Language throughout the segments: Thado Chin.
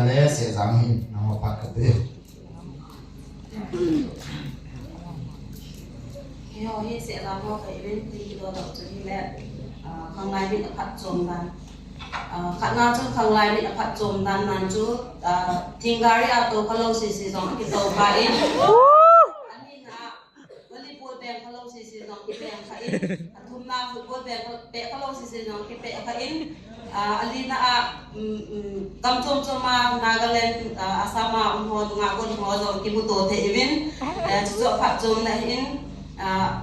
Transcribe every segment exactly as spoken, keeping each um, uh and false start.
le Sehjang hin nangho phat kati. Keiho hi Sehjang ho kahiuvin, ti kidoh doh chu hile, ah, khanglai mit aphatchom dan. Ah, khatna chu khanglai mit aphatchom dan nan chu, ah, thing gari a tou khalou sese jong akitou kha in. Anina a volleyball peng khalou sese jong kipeng kha in. Athumna football peng kha-, peh khalou sese jong kipeh kha in. Ah, alina a, um, um, gam chom chom a Nagaland, ah, Assam a um ho, nungah gon ho jong kimuto thei uvin. Eh, chuchu aphatchomna ahin, ah,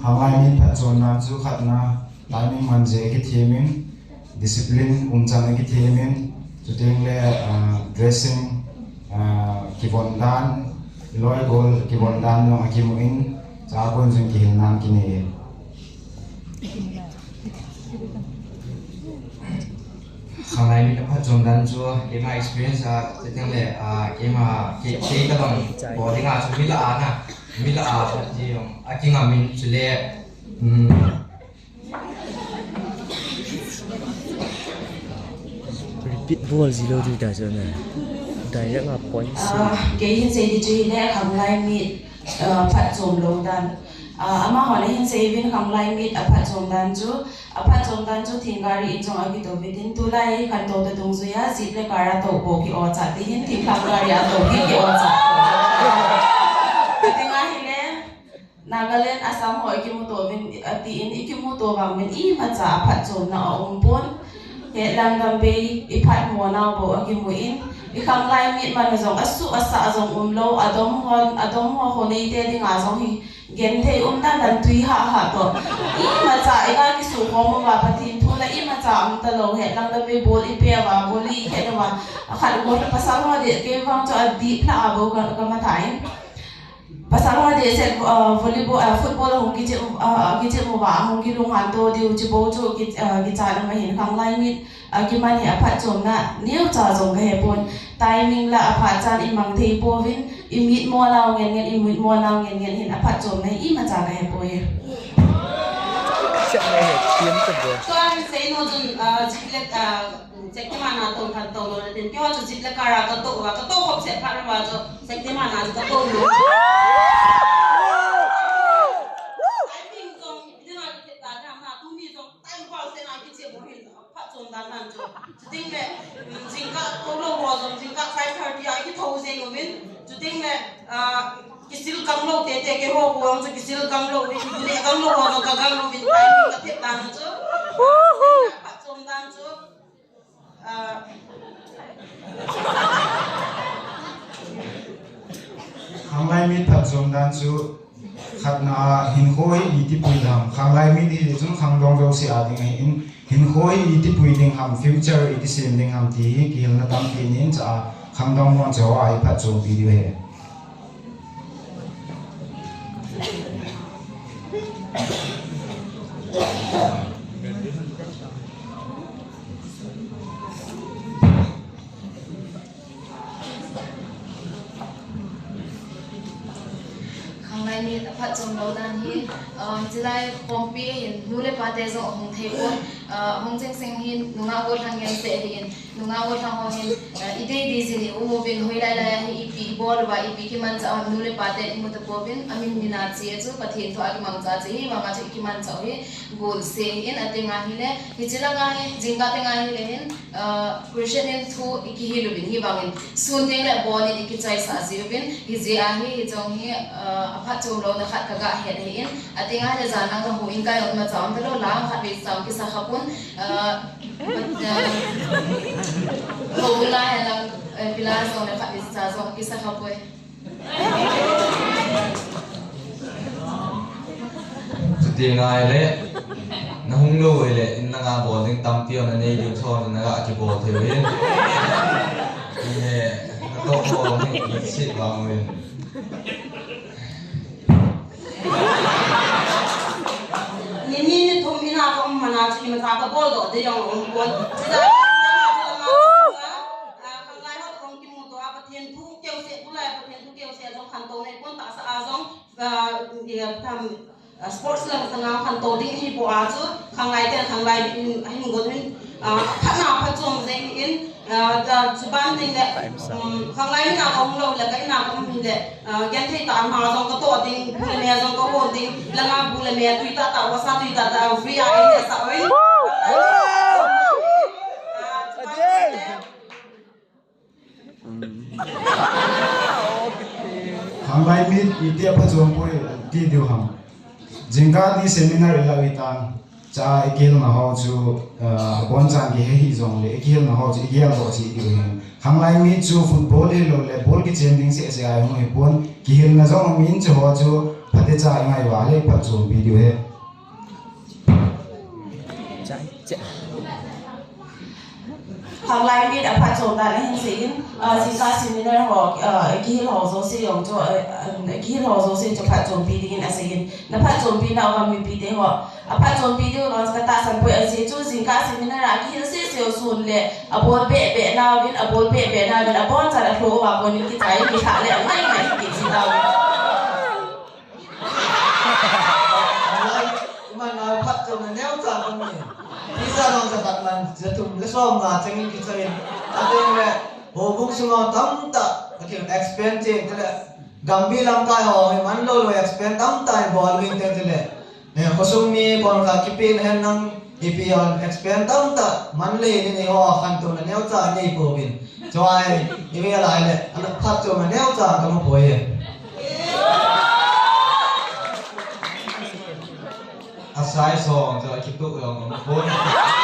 Khanglai mit phatchomna chu khatna, timing man jeh kithem in, discipline umchan kithem in, chuteng le, ah, dressing, ah, kivon dan, loi gol kivon dan jong akimu in, chua kon jong kihilna kinei e. Khanglai mit aphatchom dan chu, keima experience a, chuteng le, ah, keima, kei, kei kabang bol dinga chu mi lah a na, mi lah a phat jong akingam in chule, um, Repeat bol ji lou ding ta chu na. Direct a point se. Ah, kei hin sei ding chu hile khanglai mit, ah, phatchom lou dan. Ah, amahon ahin sei uvin khanglai mit aphatchom dan chu, aphatchom dan chu thing gari in jong akitou uvin tin, tulai khantou ta dungjuia jeep le car a tou bou ki-o cha ti hin thing thang gari a tou hi ki-o cha. Ating ahile, Nagaland, Assam ho ikimuto uvin, atin ikimuto vang uvin imacha aphatchomna aumpon. Hetlang gam bei iphatmo nau bou akimu in, ikhanglai mit man jong asuh asah jong umlou, adom hon, adom ho khonei te dinga jong hi genthei umdan dan tui hah hah toh. Imacha iga kisukhom uva Pathen thu la imacha umtalou, hetlang gam bei bol ipeh uva, bol ikhen uva, akhat gol pasal ho ding kei vang chu adih lhah a bou ka, kamatha in. Pasal ho ding set, ah, volleyball, ah, football ahung kichep, ah, kichep uva, ahung kilunghan to diu, chubou chu ki, ah, kichat na ma hin khanglai mit, ah, kiman hi aphatchomna neocha jong kahepon. Timing la aphat chan imang thei pouvin, imitmo nau ngen ngen, imitmo nau ngen ngen hin aphatchomna hi imacha kahepoi. Siap mai he, thiam ta bo. Tua hin sei nom chun, ah, jeep le, ah, Shaktiman a tou khantou lou natin. Keiho chu jeep le car a katou uva, katou khop set phat uva chu Shaktiman a chu katou lou. Timing jong, dinga kitep dan ham na, tuni jong time pau se na kichep mo hin, phatchom dan nan chu. Chuteng le, um, jingkah tou lou ho jong, jingkah five thirty a kithou jeng uvin. Chuteng le, ah, kisil kang lou tete, keiho ho jong chu kisil kang lou uvin, bu le kang lou ho jong kagang lou uvin, timing katep dan chu. Phatchom dan chu. Ah. Khanglai mit phatchom dan chu khatna a hinkho hi iti pui ding ham, khanglai mit hi chun khangdong jouse a ding ahin, hinkho hi iti pui ding ham, future iti sem ding ham ti hi kihilna tampi nei in, chua khangdong ho chu a iphatchompi diu ahi. Khanglai mit aphatchom lou dan hi, ah, chulai khompi hin nu le pa te jong ahung thei pon, ah, hung jing sing hin nungah gollhang ngen seh hin, nungah gollhang ho hin, ah, idei dei jin i um uvin, hoilai lai a hi ipi ibol uva, ipi kimanchah u ham nu le pa te imu tapouvin, amin min a che chu Pathen thu a kimangcha che hi, vang a chu ikimanchah u hi, gol se hin, ating ahile, hiche lang a hi, jingkah teng ahile hin, ah, Christian in thu ikihil uvin, hivangin, sun teng le abon in ikichaisah ji uvin, hijeh a hi, hiche jong hi, ah, aphatchom louna khat kaga het ahin, ating ahile jan lang kahung in kai jong imacha um talou, la khatvei cha jong kisa khapon, ah, ah, houbung a hen lang, eh, pila jong le khatvei cha jong kisa khapoi. Chuti ngai le, nahung lou le, in langa bol ding tampi nanei diu chon in naga kibol thei uvin. He, natoh bol ni, nasit vang uvin. Ni ni ni thum ina ka um mana chu imacha kabol doh ding jong um pon. Chuti ngai le, ah, khanglai ho jong kimuto a Pathen thu keuseh, tulai Pathen thu keuseh jong khantou nei pon, tahsa a jong, ah, i, tham, Sports lam sanga khantou ding hi po a chu, khanglai ten khanglai in, hin gon in, ah, phatna phatchom jeng in, ah, ta chu ban ding le, um, khanglai in a kong lo le, ka in a kong hi le, ah, gen thei ta ma jong ka to ding, bu le me jong ka hon ding, langa bu le me tui ta ta, wasa tui ta ta, free a in le sa oi. Ah, chu ban ding le, Khanglai mit iti a phatchom poi ti diu ham. Jingkah ni seminar ila itan cha ikihilna ho chu, ah, abonchan kihe hih jongle ikihilna ho chu igel doh cheh diu hin. Khanglai mit chu football hilou le ball kichen ding seh seh a hung hipon kihilna jong min chu ho chu phatecha ingai uva le phatchompi diu he. Khanglai mit a phatchom dan ahin seiyin, ah, jingkah seminar ho, ah, kihil ho jouse jong chu, ah, ah, kihil ho jouse chu phatchompi dingin aseiyin. Na phatchompi nau vang mipite ho. A phatchompi diu vang katahsan poi ajeh chu jingkah seminar a kihil sese u sun le abol beh beh nauvin, abol beh beh nauvin, abonchan alhoh uva konin kichai in kilhah le angai ngai in kichi tauvin. Iman a phatchomna neocha kon ni. Tisa nong sa khat man, ja thum le som nga chengin kichai in. Ateng le, houbung sunga tamtah, ka thil expand cheng te le, gambi lamkai ho, hi man lou lou expand tamtah, hi bol wing te te le. Eh, khosung mi kon kha kipe na hen nang, ipi hon expand tamtah, man le ni ni ho, khantouna neocha nei pouvin. Chuai, ive lai le, ana phatchomna neocha ka mu poi e. Asai song, chu akitu jong ka mu poi.